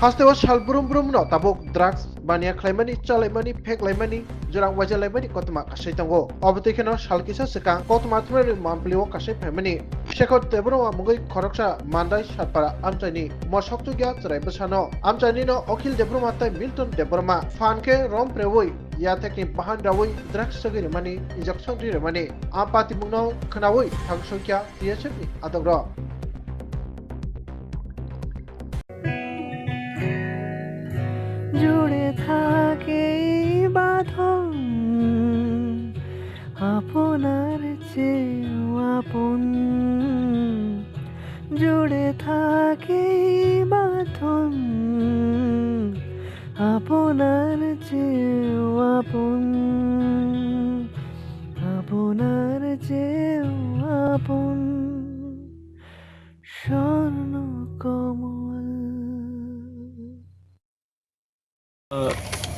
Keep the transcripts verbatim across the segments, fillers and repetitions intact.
Hasteo sal brum brum no tabuk drugs mania khlaimani, chalaimani, pheklaimani, jora waijalaimani koktwma kasai tongo. Obo twi kheno sal kisa swkang koktwma thumnairokni mampli o kasai phaimani. Shekhar Debbarma mungwi khoroksa Mandai Satpara amchaini mosok chukya chwrai bwsano. Amchaini no Akhil Debbarma tei Milton Debbarma phan khe rom prewi yathekni bahan rawi drugs swgwi rwmani, injection ri rwmani. Am patimungno khwnawi thang songkya T S F ni adogrok. জুড়ে থাকে এই বাঁধন আপনার চেয়েও আপন। জুড়ে থাকে এই বাঁধন আপনার চেয়েও আপন, আপনার চেয়েও আপন। স্বর্ণ কমল।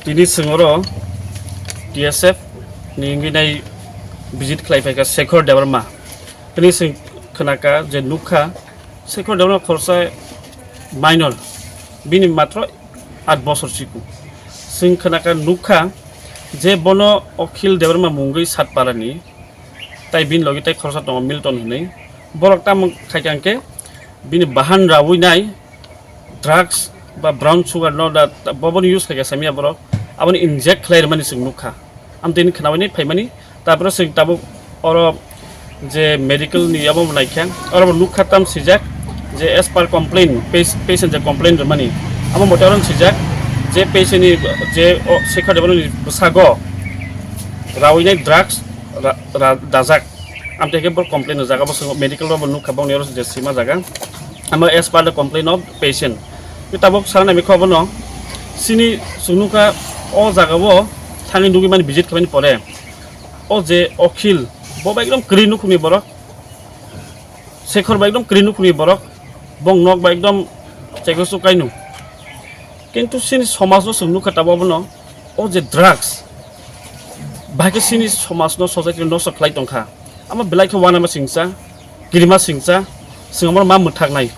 Tini chwng oro T S F ni wngwi nai visit khlai phaikha Shekhar Debbarma. Tini chwng khnakha je nukha Shekhar Debbarma khoroksa minor, bini matro aat bosor chikung. Chwng khnakha nukha je bono Akhil Debbarma mungwi Satpara ni, tai bini logi tai khoroksa tongo Milton hinwi. Borok tamo khaikha hwnkhe bini bahan rawi nai drugs ba brown sugar no da, da, bo bono use khaikha samya borok. Aboni inject khlai rwmani chwng nukha. Amtwini khnaui nai phaimani, tapore chwng tabuk oro je medical ni abo bo naikha, oro bo nukha tam swijak je as per complaint, pas-, patient je complaint rwmani, abo mote oro swijak je patient ni je o Shekhar Debbarma ni bwsago raui nai drugs ra-, ra-, dajak. Amtwi khe bo complaint rwjak, abo chwng medical rok bo nukha, bongni oro je sima jaga. Amo as per the complaint of patient. Khe tabuk sana nai khe obono chini chwng nukha o jaga o thani nugwi mani visit khaimani pore. O je Akhil, bo ba ekdom kwrwi nukhungni borok. Shekhar ba ekdom kwrwi nukhungni borok. Bong nok ba ekdom chekrosu kainu. Kintu chini somajno chwng nukha tabuk abono, o je drugs, bahai khe chini somajno, society no nosto khlai tongkha. Amo belai khe uanama singcha, kirima singcha, chwng amo ma mwthaknai.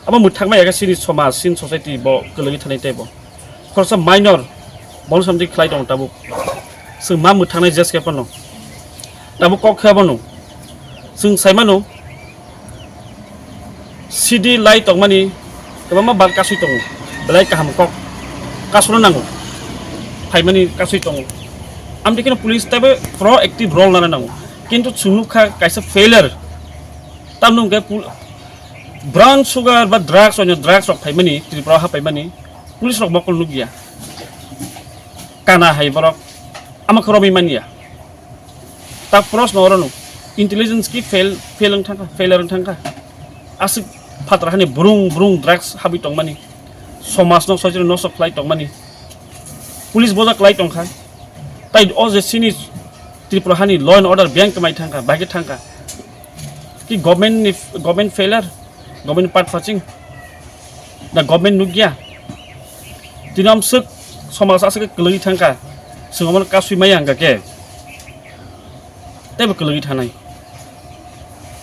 Amo mwthakmaya khe chini somaj, chini society bo kwlwgwi thanai teibo. Khoroksa minor, bono samdi khlai tongo tabuk. Chwng ma mwthaknai jeske phano. Tabuk kok khe abono. Chwng sai mano, C D lai tongmani kwbangma bar kasui tongo. Belai kaham kok. Kasuna nango. Phaimani kasui tongo. Amtwi kheno police teibo proactive role nana nango. Kintu chwng nukha kaisa failure. Tamno hwnkhe pul-, brown sugar ba drugs, onyo drugs rok phaimani, Tripura ha phaimani, police rok mokol nukya. Kana hai borok, ama khe romwi manya. Ta proshno orono, intelligence ki fail, fail wng thangkha, failure wng thangkha. Aswk phatar hani brung brung drugs habwi tongmani, somajno soichwrwi nosto khlai tongmani, police boja khlai tongkha. Tai o je chini Tripura hani law and order biyang kwmai thangkha, bahai khe thangkha. Ki government ni, government failure, government part faching, na government nukya. Tini amswk somaj aswk kwlwgwi thangkha, chwng omono kasui maya hwnkha khe, teibo kwlwgwi thanai.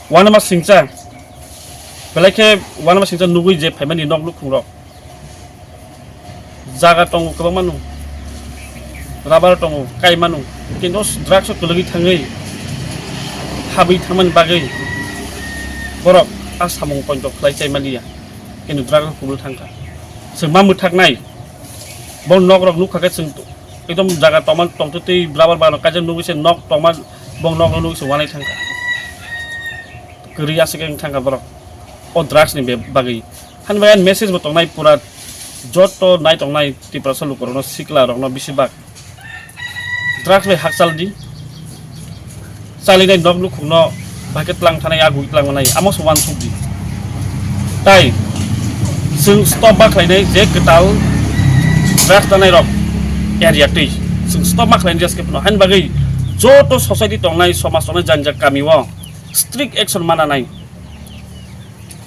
Uanama singcha, belai khe uanama singcha nugwi je phaimani nok nukhungrok. Jaga tongo kwbangma nung. Rubber tongo, kai manu. Kintu drugs o kwlwgwi thangwi, habwi thangmani bagwi borok a samung poito khlai chai maliya. Kintu drugs o kubul thangkha. Chwng ma mwthaknai. Bo nok rok nukha khe chwng ekdom jaga tongma tongtwtwi rubber bagano kaijak nugwi se nok tongma, bo nok no nugwi se uanai thangkha. Kwrwi aswk wng thangkha borok o drugs ni be-, bagwi. Hani bagwi ani message bo tongnai pura joto nai tongnai Tiprasa lukurokno, sikla rokno bisi bak. Drugs bai hakchal di. Chalinai nok nukhungno bahai khe tlang thanai, agwi tlang manai, amo se uansuk di. Tai chwng stop ba khlainai je kwtal drugs tanai rok area twi. Chwng stop ma khlainai jeske phano. Hani bagwi joto society tongnai, somaj tongnai, jani jak kami o strict action ma nanai.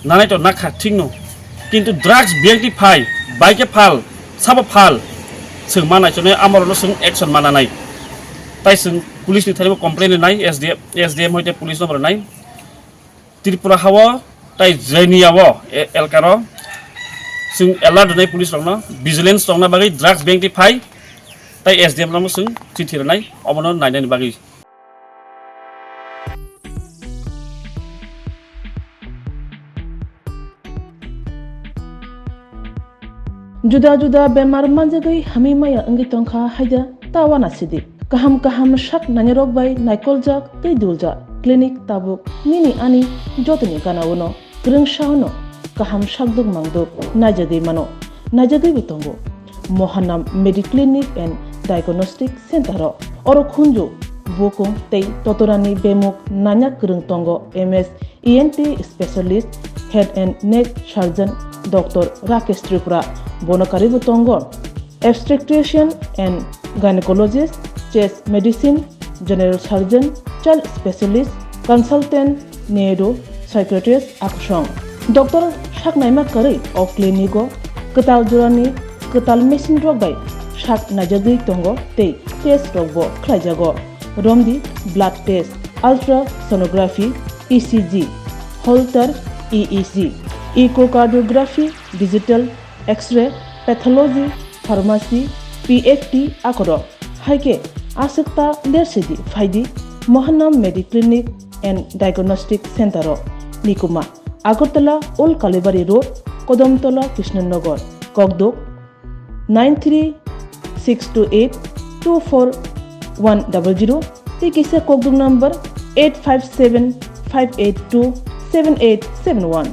Nanai to nakha thikno. Kintu drugs biyang twi phai, bai khe phal, sabo phal. Chwng ma naichonai amorokno chwng action ma nanai. Tai chwng police ni thani bo complain rwnai, S D M, S D M hoite police no bo rwnai. Tripura hao tai Jainia o e-, elkaro Chwng alert rwnai police rokno, vigilance tongna bagwi drugs beng twi phai, tai S D M rokno chwng chithi rwnai obono nainani bagwi. Juda juda bemar manjagwi hamwi maya wngwi tongkha haida ta uanasidi. Kaham kaham sak nainarok bai naikoljak tei duljak clinic tabuk nini ani jotoni gana-o no kwrwngsa-o no kaham sakduk mangduk naijagwi mano, naijagwibo tongo. Mohanam Mediclinic and Diagnostic Center-o oro khunju, bukung tei totorani bemuk nanya kwrwng tongo M S E N T specialist, head and neck surgeon Doctor Rakesh Tripura, bono karwibo tongo obstetrician and gynecologist, chest medicine, general surgeon, child specialist, consultant, neuro psychiatrist akusong. Doctor saknaima kwrwi o clinic-o kwtal jorani kwtal machine rok bai sak naijagwi tongo tei test rokbo khlaijago. Romdi blood test, ultrasonography, E C G, Holter E E G, echocardiography, digital X-ray, pathology, pharmacy, P F T akorok. Haikhe aswk ta lersidi phaidi Mohanam Mediclinic and Diagnostic Center-o, Nikuma, Agartala Old Kalibari Road, Kodomtola, Krishnanagar, Kokduk, nine three six two eight two four one double zero tei kisa kokduk number eight five seven five eight two seven eight seven one.